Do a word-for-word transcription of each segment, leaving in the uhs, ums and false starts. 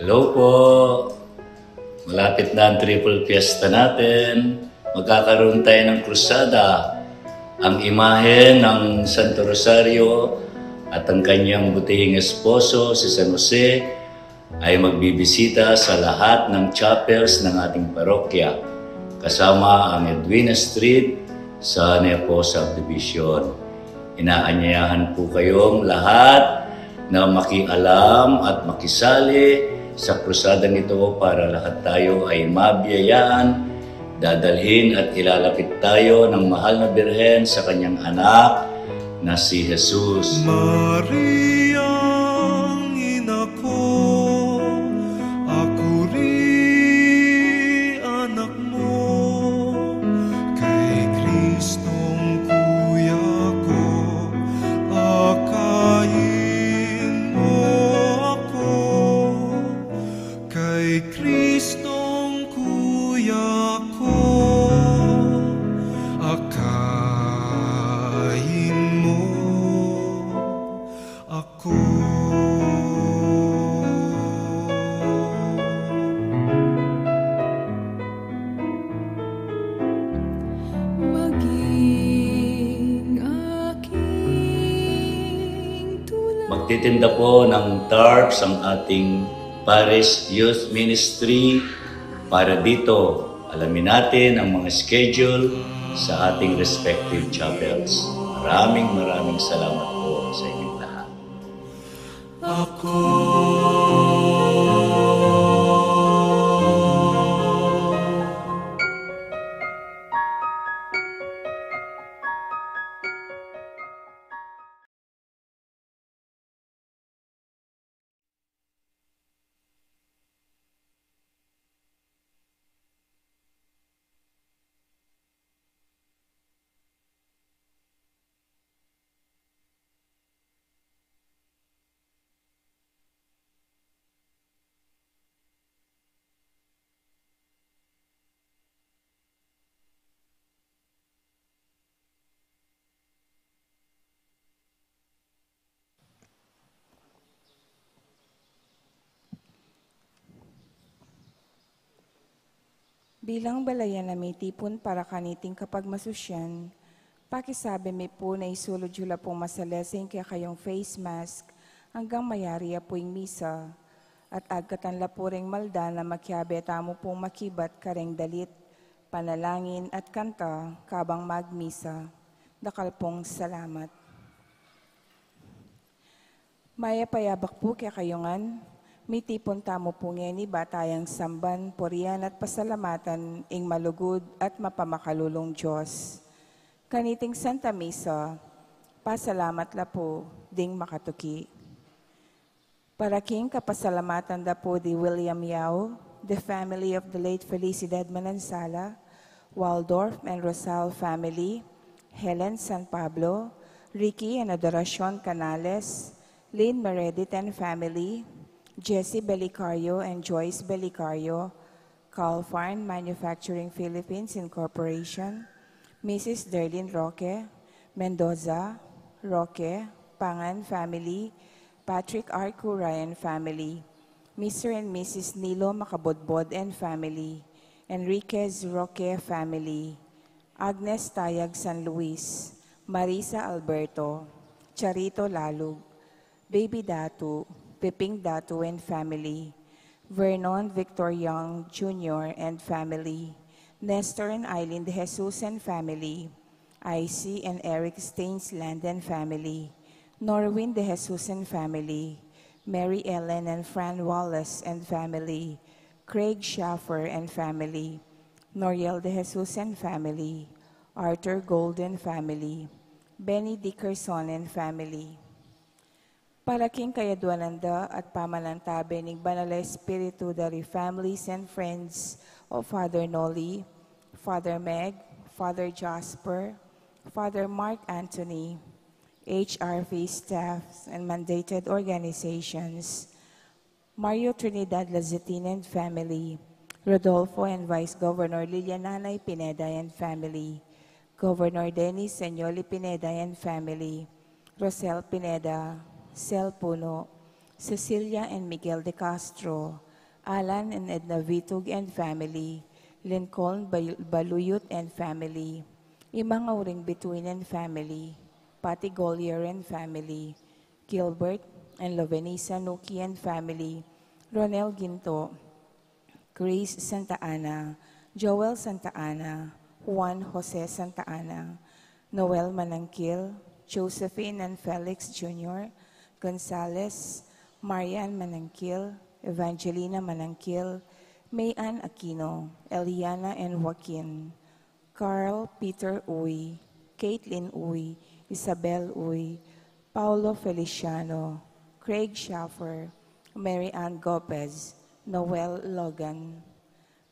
Hello po! Malapit na ang Triple Fiesta natin. Magkakaroon tayo ng krusada. Ang imahe ng Santo Rosario at ang kanyang butihing esposo, si San Jose, ay magbibisita sa lahat ng chapels ng ating parokya, kasama ang Edwina Street sa Nepo Subdivision. Inaanyayahan po kayong lahat na makialam at makisali sa krusadang ito para lahat tayo ay mabiyayaan, dadalhin at ilalapit tayo ng mahal na Birhen sa kanyang anak na si Jesus. Mariang ina ko, aku ri anak mo, kay Kristong kuya ko, akayin mo ako. Kay Kristong kuya ko, akayin mo ako. Maging aking tulay. Magtitinda po ng tarps ang ating Parish Youth Ministry. Para dito, alamin natin ang mga schedule sa ating respective chapels. Maraming, maraming salamat po sa inyong lahat. Ako. Bilang balayan a mitipun para kaniting kapagmasusyan, pakisabi mi pu na isulud yu la pung masalese ing kekayung face mask anggang mayari ya pu ing misa, at agkatan la pu reng malda na makiabe tamu pung makibat kareng dalit, panalangin at kanta kabang magmisa. Dakal pung salamat. Mayap a yabak pu kekayu ngan, mitipun tamu pu ngeni ba tayang samban, purian at pasalamatan ing malugud at mapamakalulung Dios. Kaniting Santa Misa, pasalamat la pu ding makatuki. Para king kapasalamatan da pu di William Yao, the family of the late Felicidad Manansala, Waldorf and Rosal family, Helen San Pablo, Ricky and Adoracion Canales, Lynn Meredith and family, Jesse Belicario and Joyce Belicario, Carl Farn Manufacturing Philippines Incorporation, Missus Derlin Roque, Mendoza, Roque, Pangan family, Patrick R. Curay and family, Mister and Missus Nilo Macabodbod and family, Enriquez Roque family, Agnes Tayag San Luis, Marisa Alberto, Charito Lalug, Baby Datu, Peping Datu and family, Vernon Victor Young Junior and family, Nestor and Eileen De Jesus and family, Icy and Eric Staines Land and family, Norwin De Jesus and family, Mary Ellen and Fran Wallace and family, Craig Schaffer and family, Noriel De Jesus and family, Arthur Gold and family, Benny Dickerson and family. Para king kayadwanan da at pamanantabe ning Banal a Espiritu da ri families and friends of Father Noli, Father Meg, Father Jasper, Father Mark Anthony, H R V staffs and mandated organizations, Mario Trinidad Lazatin and family, Rodolfo and Vice Governor Liliananay Pineda and family, Governor Dennis Senioli Pineda and family, Rosel Pineda, Sel Puno, Cecilia and Miguel De Castro, Alan and Edna Vitug and family, Lincoln Bal-, Baluyut and family, Imang Auring Bituin and family, Patty Gollier and family, Gilbert and Lovenisa Nuki and family, Ronel Ginto, Grace Santa Ana, Joel Santa Ana, Juan Jose Santa Ana, Noel Manangkil, Josephine and Felix Junior Gonzalez, Marian Manangkil, Evangelina Manangkil, May Ann Aquino, Eliana and Joaquin, Carl Peter Uy, Caitlin Uy, Isabel Uy, Paulo Feliciano, Craig Schaffer, Mary Ann Gopez, Noel Logan.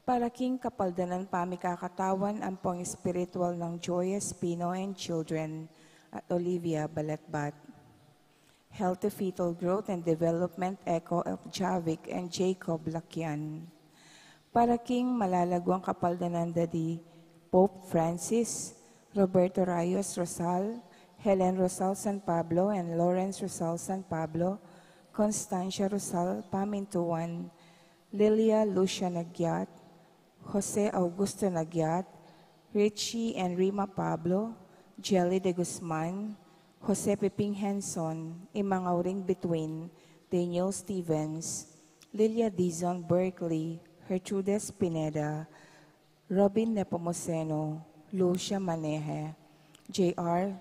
Para king kapaldanan pamikakatawan ampong espiritual nang Joy Espino and children at Olivia Balatbat. Healthy fetal growth and development echo of Javik and Jacob Lakian. Para king malalaguang kapaldanan da di Pope Francis, Roberto Rayos Rosal, Helen Rosal San Pablo and Lawrence Rosal San Pablo, Constancia Rosal Pamintuan, Lilia Lucia Nagyat, Jose Augusto Nagyat, Richie and Rima Pablo, Jelly de Guzman, Jose Piping Henson, Imang Auring Bituin, Daniel Stevens, Lilia Dizon Berkeley, Gertrudes Pineda, Robin Nepomuceno, Lucia Maneje, J R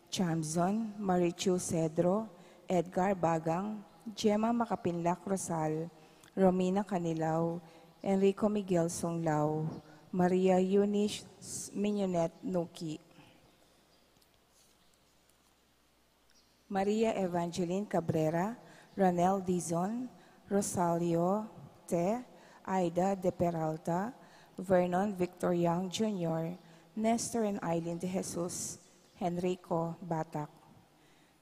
Chamzon, Marichu Cedro, Edgar Bagang, Gemma Makapinlak Rosal, Romina Canilao, Enrico Miguel Sunglao, Maria Eunice Mignonette Nuki, Maria Evangeline Cabrera, Ronel Dizon, Rosalio Te, Aida de Peralta, Vernon Victor Young Junior, Nestor and Eileen de Jesus, Henrico Batak.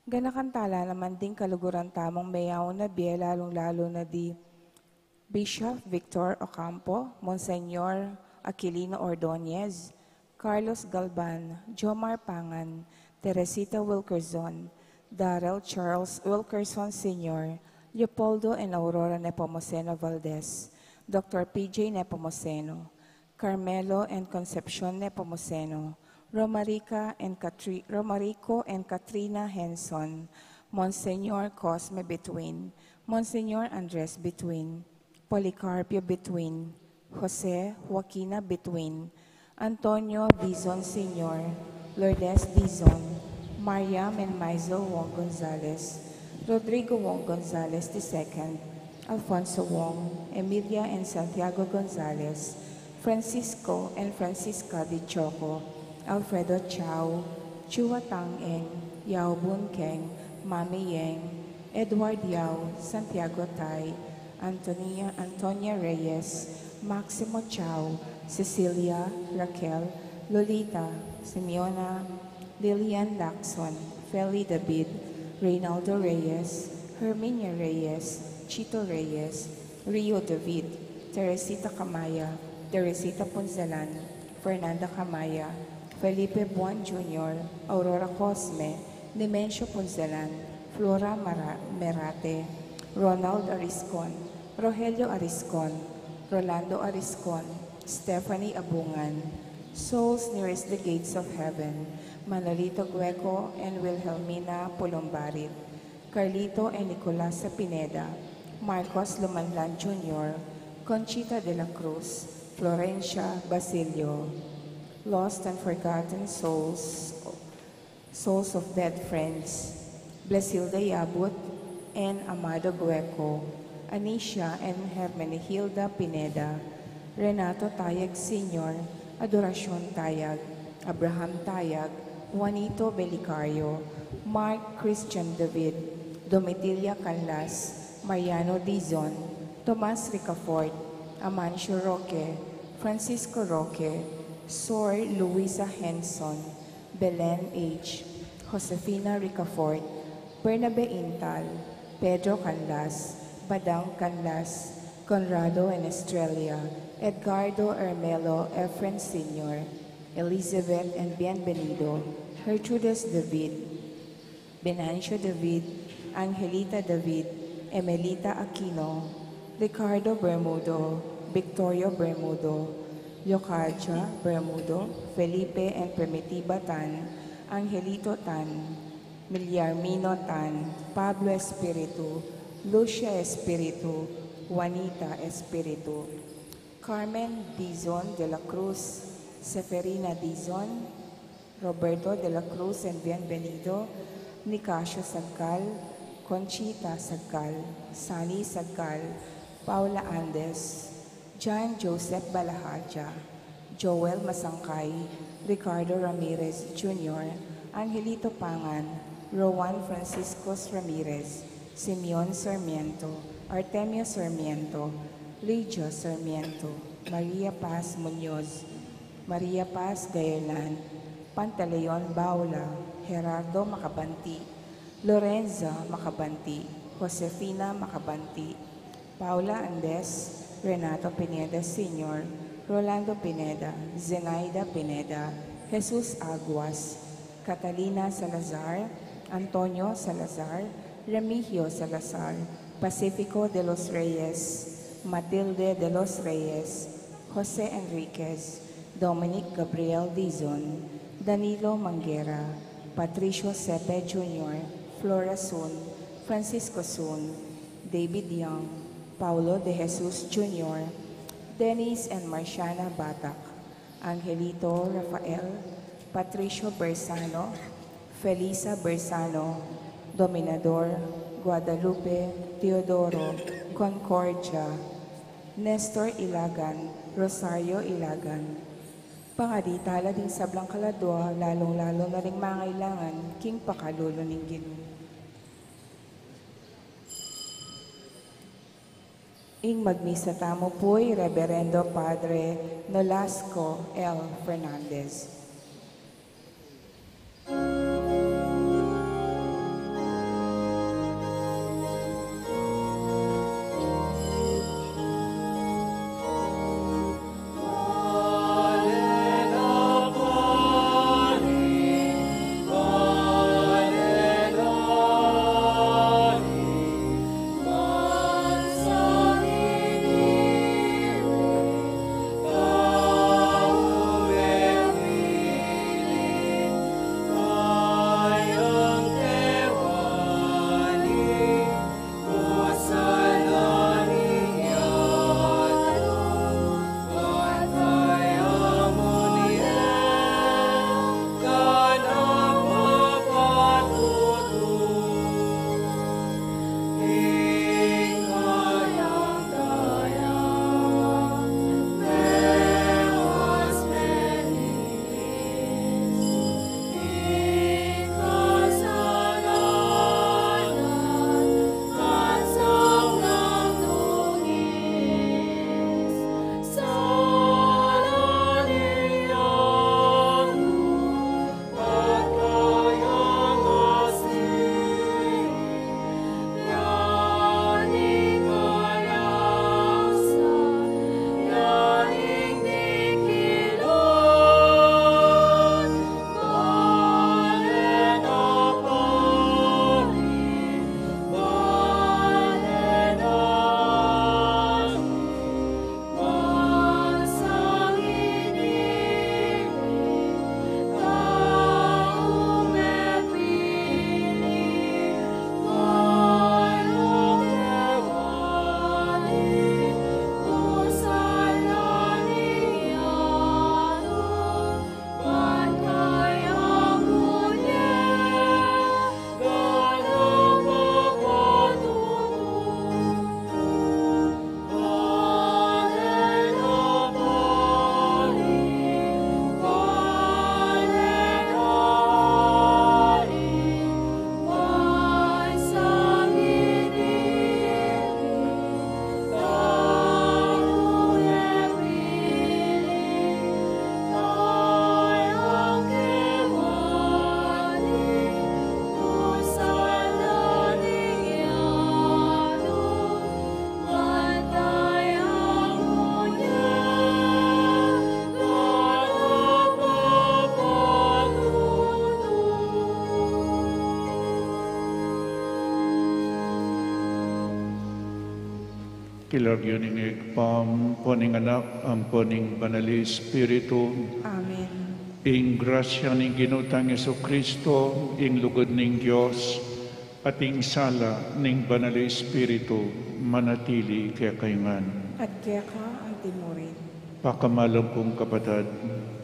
Ganakan tala naman ding kaluguran tamung meyaun na bie, lalung-lalu na di Bishop Victor Ocampo, Monsignor Aquilino Ordonez, Carlos Galban, Jomar Pangan, Teresita Wilkerson, Darrell Charles Wilkerson Senior, Leopoldo and Aurora Nepomuceno Valdez, Doctor P J Nepomuceno, Carmelo and Concepcion Nepomuceno, Romarica and Catri-, Romarico and Katrina Henson, Monsignor Cosme Bituin, Monsignor Andres Bituin, Policarpio Bituin, Jose Joaquina Bituin, Antonio Dizon Senior, Lourdes Dizon, Mariam and Maisel Wong Gonzalez, Rodrigo Wong Gonzalez the second, Alfonso Wong, Emilia and Santiago Gonzalez, Francisco and Francisca de Choco, Alfredo Chao, Chua Tang Eng, Yao Bun Keng, Mami Yeng, Edward Yao, Santiago Tai, Antonia, Antonia Reyes, Maximo Chao, Cecilia, Raquel, Lolita, Simeona, Lilian Lacson, Feli David, Reynaldo Reyes, Herminia Reyes, Chito Reyes, Rio David, Teresita Camaya, Teresita Punzalan, Fernanda Camaya, Felipe Buan Junior, Aurora Cosme, Nemencio Punzalan, Flora Mara-, Merate, Ronald Ariscon, Rogelio Ariscon, Rolando Ariscon, Stephanie Abungan, Souls Nearest the Gates of Heaven, Manolito Gueco and Wilhelmina Pulumbarit, Carlito and Nicolasa Pineda, Marcos Lumanlan Junior, Conchita de la Cruz, Florencia Basilio. Lost and forgotten souls, souls of dead friends, Blasilda Yabut and Amado Gueco, Anicia and Hermenegilda Pineda, Renato Tayag Senior, Adoracion Tayag, Abraham Tayag, Juanito Belicario, Mark Christian David, Domitila Canlas, Mariano Dizon, Tomas Ricafort, Amancio Roque, Francisco Roque, Sor Luisa Henson, Belen H., Josefina Ricafort, Bernabe Intal, Pedro Canlas, Badang Canlas, Conrado and Estrella, Edgardo Ermelo Efren Senior, Elizabeth and Bienvenido, Gertrudes David, Venancio David, Angelita David, Emelita Aquino, Ricardo Bermudo, Victorio Bermudo, Leocadia Bermudo, Felipe and Primitiva Tan, Angelito Tan, Miliarmino Tan, Pablo Espiritu, Lucia Espiritu, Juanita Espiritu, Carmen Dizon de la Cruz, Seferina Dizon, Roberto de la Cruz and Bienvenido, Nicasio Sagcal, Conchita Sagcal, Sani Sagcal, Paula Andes, John Joseph Balahaja, Joel Masangkay, Ricardo Ramirez Junior, Angelito Pangan, Rowan Franciscos Ramirez, Simeon Sarmiento, Artemio Sarmiento, Lydia Sarmiento, Maria Paz Muñoz, Maria Paz Gaerlan, Pantaleon Baula, Gerardo Macabanti, Lorenza Macabanti, Josefina Macabanti, Paula Andes, Renato Pineda Senior, Rolando Pineda, Zenaida Pineda, Jesus Aguas, Catalina Salazar, Antonio Salazar, Remigio Salazar, Pacifico de los Reyes, Matilde de los Reyes, Jose Enriquez, Dominic Gabriel Dizon, Danilo Manguera, Patricio Sepe Junior, Flora Sun, Francisco Sun, David Young, Paulo de Jesus Junior, Dennis and Marciana Batak, Angelito Rafael, Patricio Bersano, Felisa Bersano, Dominador, Guadalupe, Teodoro, Concordia, Nestor Ilagan, Rosario Ilagan. Pangadi tala ding sablang kaladua, lalung-lalu na ring mangailangan king pakalulu ning Ginu. Ing magmisa tamu pu i Reverendo Padre Nolasco L. Fernandez. King lagyu ning Ibpa, ampo ning Anak, ampo ning Banal Espiritu. Amen. Ing grasya ning Ginu tang Jesucristo, ing lugud ning Dios, at ing sala ning Banal Espiritu, manatili kekayu ngan. At keka anti murin. Pakamalan kung kapatad,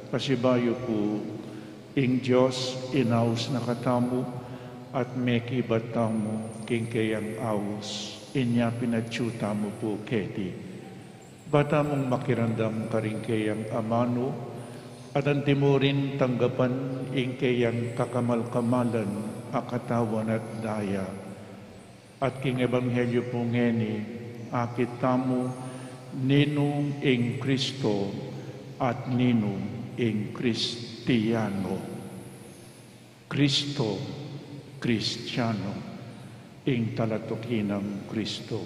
pasibayu pu, ing Dios inaus na katamu, at mekibat tamu king keyang aus, inya pinatyu tamu pu keti. Ba tamung makiramdam karing keyang amanu, at anti murin tanggapan ing keyang kakamal-kamalan a katawan at daya. At king ebanghelyu pu ngeni, akit tamu ninu ing Kristo at ninu ing Kristiano. Kristo, Kristiano, ing talatuki nang Kristo.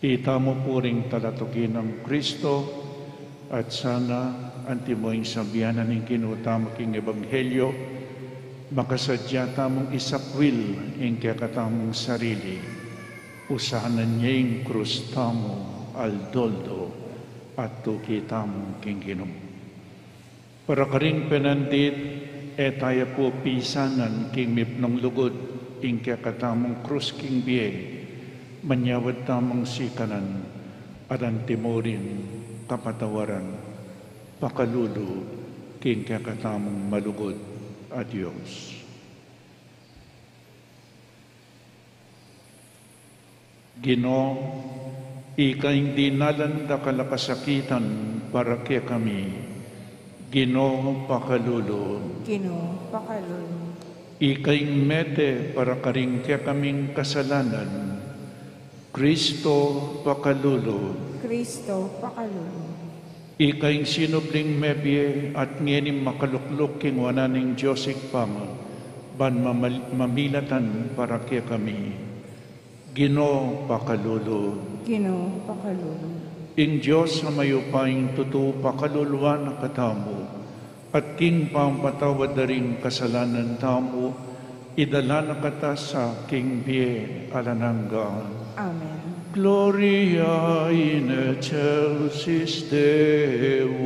Itamu pu ring talatuki nang Kristo, at sana anti mu ing sabian na ning Ginu tamu king ebanghelyu, makasadya tamung isakwil ing kekatamung sarili, usanan ya ing krus tamu aldo-aldo, at tuki tamu king Ginu. Para karing penandit, e taya pu pisanan king mipnung lugud ing kekatamung krus king bie, manyawad tamung sikanan, at anti murin kapatawaran, pakalulu king kekatamung malugud a Dios. Ginu, ika ing dinalan dakal a kasakitan para kekami. Ginu, pakalulu. Ginu, pakalulu. Ika ing mete para karing kekaming kasalanan. Kristo, pakalulu. Kristo, pakalulu. Ika ing sinubling mebie at ngeni makalukluk king wanan ning Dios Ibpa, ban mamal-, mamilatan para kekami. Ginu, pakalulu. Ginu, pakalulu. Ing Dios a mayupayang tutu pakaluluan na katamu, at king pamapatawad da ring kasalanan tamu, idala na kata sa king bie alang angga. Amen. Gloria in excelsis Deo.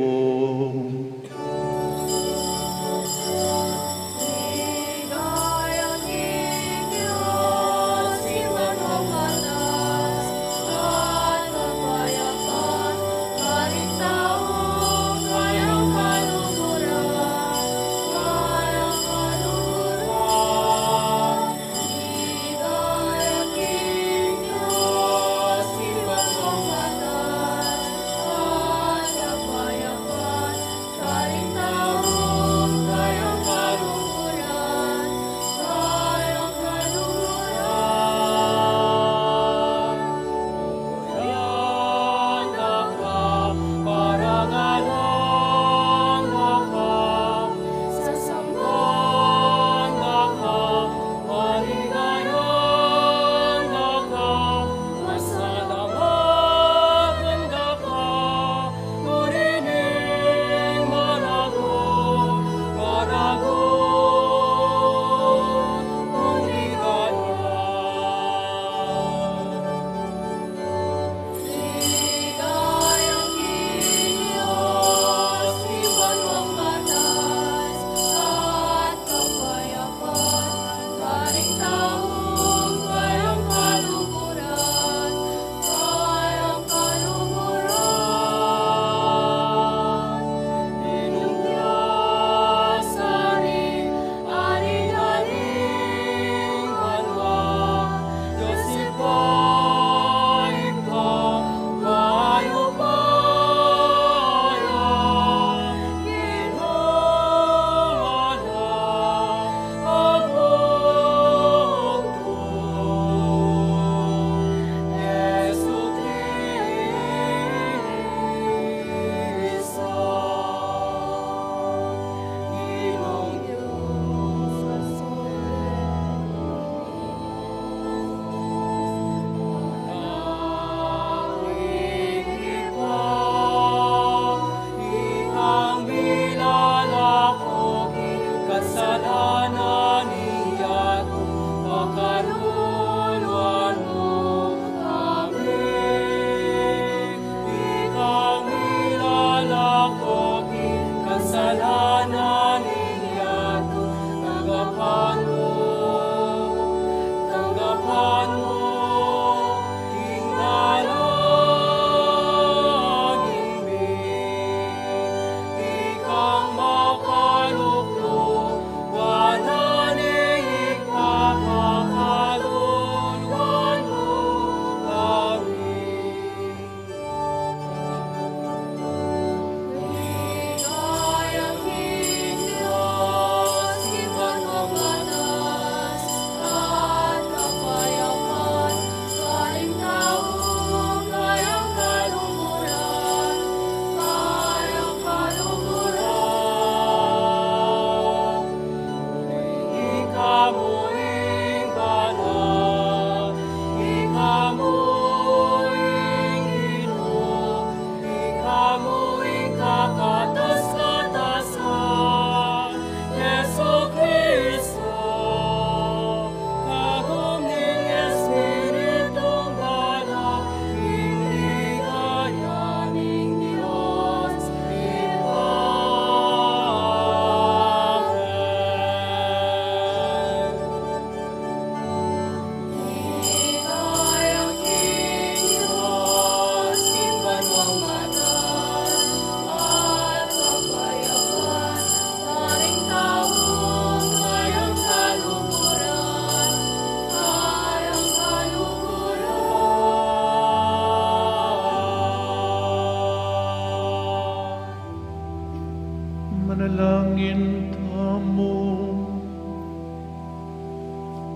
tamu.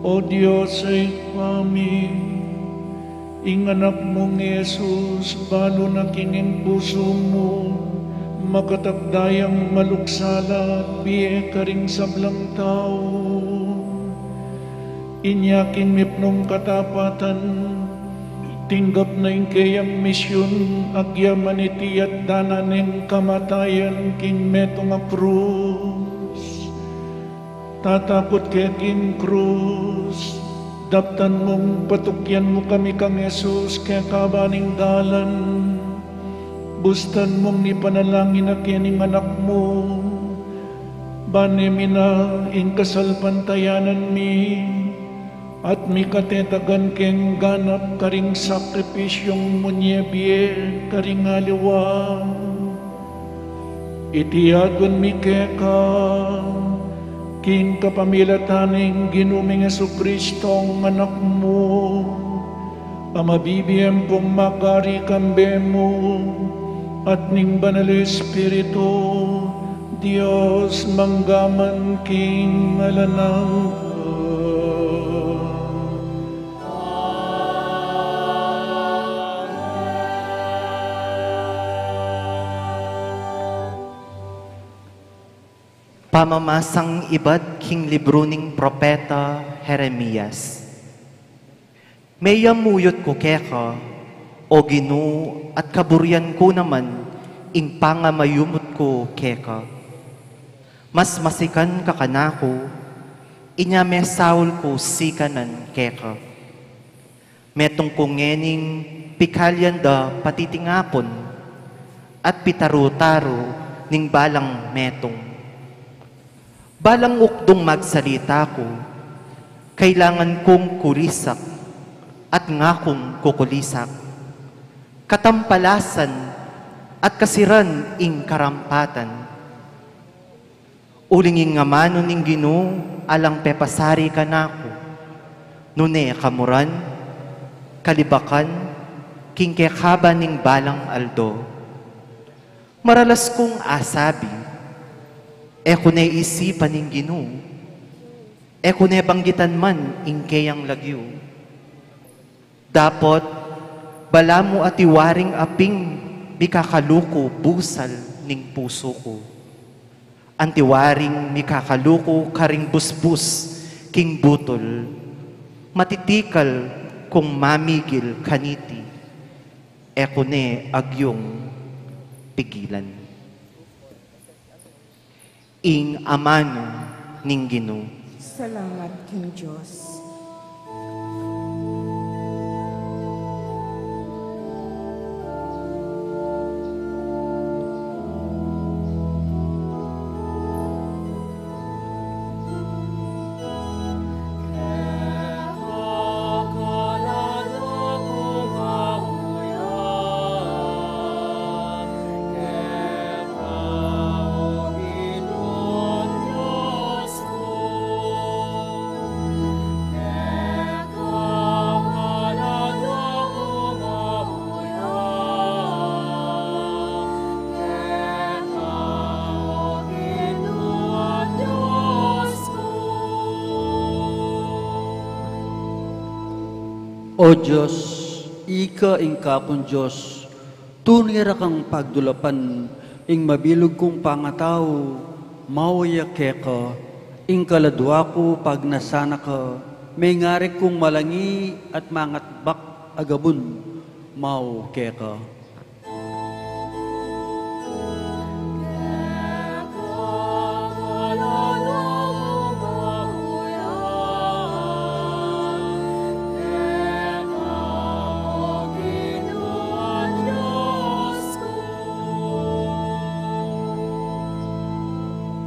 O Dios, Ibpa mi, ing Anak mung Jesus, balu na king ing pusu mu, makatakda yang maluksa la at bie karing sablang tau. Inya king mipnung katapatan, tinggap na ing keyang misyun, agyaman iti at dana neng kamatayan king metung a krus. Tataput ke king krus, daptan mung patukyan mu kami kang Jesus keka ba ning dalan. Bustan mung ipanalangin na ke ning Anak mu, ban e mi na ing kasalpantayanan mi, at mikatetagan keng ganap karing sakripisyung munye bie karing aliwa. Iti aduan mi keka, king kapamilatan ning Ginu ming Jesucristo, Anak mu, a mabibie ampong magari kambe mu, at ning Banal Espiritu, Dios mangga man king alang angga. Pamamasang ibat king libru ning propeta Jeremias. Meyamuyut ku keka, O Ginu, at kaburian ku naman ing pangamayumut ku keka. Mas masikan ka kanaku, inya mesaul ku sikanan keka. Metung ku ngening pikalian da patitingapun at pitaru-taru ning balang metung. Balang ukdung magsalita ku, kailangan kung kulisak at ngakung kukulisak. Katampalasan at kasiran ing karampatan. Uling ing amanu ning Ginu alang pepasari kanaku, nune kamuran, kalibakan, king kekaba ning balang aldo. Maralas kung asabi, e ku ne isipan ing Ginu, e ku ne banggitan man ing keyang lagyu. Dapot, balamu ati waring aping mikakaluku busal ning pusu ku. Anti waring mikakaluku karing busbus king butul, matitikal kung mamigil kaniti, e ku ne agyung pigilan. Ing amanu ning Ginu. Salamat king Dios. O Dios, ika ing kakung Dios, tune ra kang pagdulapan, ing mabilug kung pangatau, mau ya keka, ing kaladua ku pagnasan na ka, mengarik kung malangi at mangatbak a gabun, mau keka.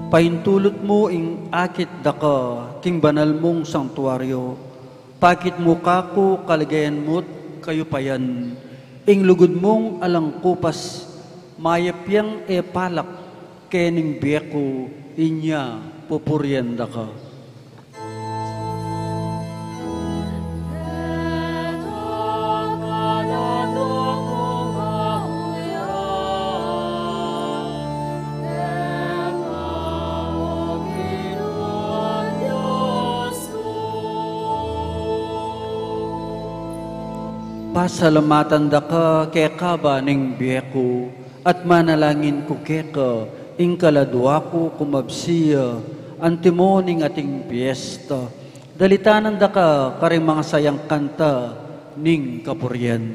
Paintulut mu ing akit daka king banal mung santuario. Pakit mu kaku kaligayan mu't kayupayan, ing lugud mung alang kupas, mayap yang e palak kening bie ku, inya pupurian da ka. Pasalamatan da ka kekaba ning bie ku, at manalangin ku keka, ing kaladua ku kumabsi ya, antimo ning ating piesta. Dalitanan da ka karing mangasayang kanta ning kapurian.